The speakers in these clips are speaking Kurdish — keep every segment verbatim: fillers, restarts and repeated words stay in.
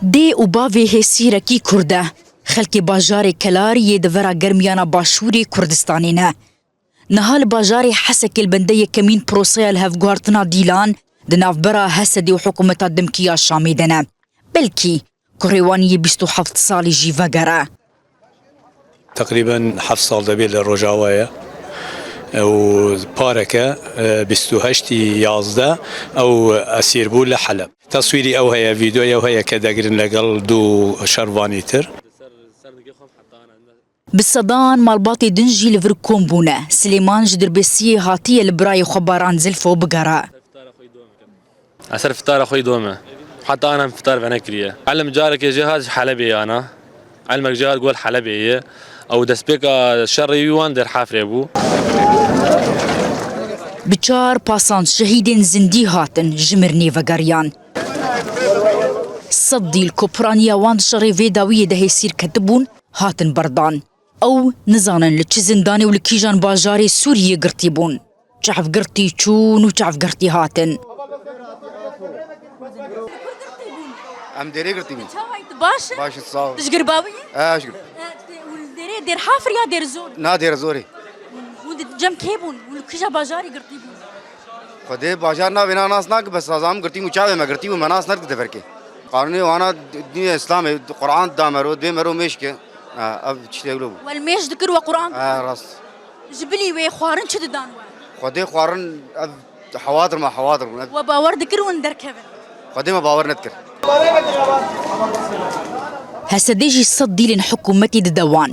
Dê û bavê hêsîrekî Kurd e. Xelkê bajarê Kelar yê devera Germiyana Başûrê Kurdistanê ne. Niha li bajarê Hesekê li bende yekemîn proseya lihevguhartina dîlan di navbera Hesedê û hikûmeta dimkî ya Şamê de ne. Belkî kurê wan yê bîst û heft salî jî vegere. Teqrîben heft sal debê li Rojava ye. Ew pareke, e, bîst û heştî yazdeh ew esîr bû li Heleb. Teswîrî ew heye, vîdeoya ew heye ke degirin legel du şervanî tir. Bi sedan malbatê din jî li vir kom bûne. Silêman ji Dirbêsiyê hatiye li birayê xwe Baran Zilfo bigere. Ez ser fitara xwe dome. Heta ana fitar venekiriye. Elm carekê jê hat ji Helebê yana. Elmek jê hat gol Helebê ye. Ew destpêka şerê wî wan der Hefrê bû. Bi çar pasan şehîdên zindî hatin ji mirinê vegeriyan. Sed dîl ku piraniya wan di şerê vê dawiyê de hêsîr ketibûn, hatin berdan. Ew nizanin li çi zindanê û li kîjan bajarê Sûriyê girtî bûn. Çavgirtî çûn û çavgirtî hatin. Em dêrê girtî bûn. Çawa yî, tu baş e? Baş e, sağ ol. Tu ji Girbawî yî? E, ji Gir. E, û li dêrê Dêr Hafir ya Dêr Zor? Na, Dêr Zor e. Hûn di cem kê bûn? Hûn li kîja bajarî girtî bûn? Xwedê bajar navê na nas nake, bes sazam girtî bû, çavê me girtî bû, me nas nedike deverkê. Qanûnê wana dînê Îslamê, Quran da mero, dê mero mêşke. Ha, ev tiştê wilo bû. Wel mêş dikir we Quran dikir. Ha, rast. Ji bilî wê xwarin çi didan we? Xwedê xwarin ev hewadir me hewadir bûn. Ev We bawer dikir hûn derkevin? Xwedê me bawer nedikir. Hesedê jî sed dîlên hikûmetî dide wan.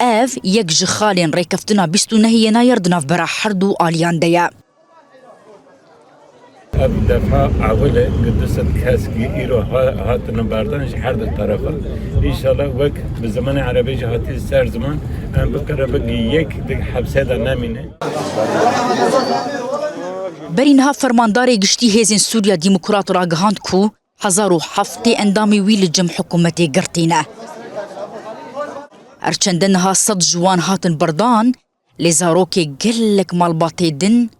Ev yek ji xalên rêkeftina bîst û nehê Yenayar di navbera her du aliyan de ye. Ev defa ewil e ku du sed kes ku îro ha- hatine berdan ji her du terefa. Înşallah wek bi zimanê erebê jî hatî ser ziman, em bikire bigî yek di hepsê de nemîne. Berî niha fermandarê giştî Hêzên Sûriya Demokrat ragihand ku hezar û heftê endamê wî li cem hikûmetê girtî ne. Her çende niha sed ji wan hatin berdan, lê zarokê gelek malbatê din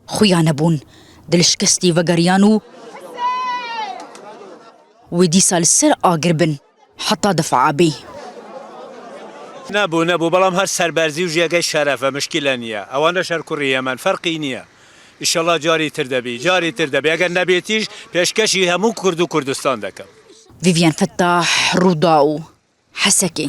xuya nebûn, dilşikestî vegeriyan û wê dîsa li ser agir bin heta defa bî. Nebû, nebû, belam her serberzî û jiyekê şeref e, mişkîle niye. Ewan de şer kurî Yemen, ferqî niye. Înşallah carî tir debî, carî tir debî. Eger nebêtî jî pêşkêşî hemû Kurd û Kurdistan dekim. Vîvyen Fettah, Rûdaw, Hesekê.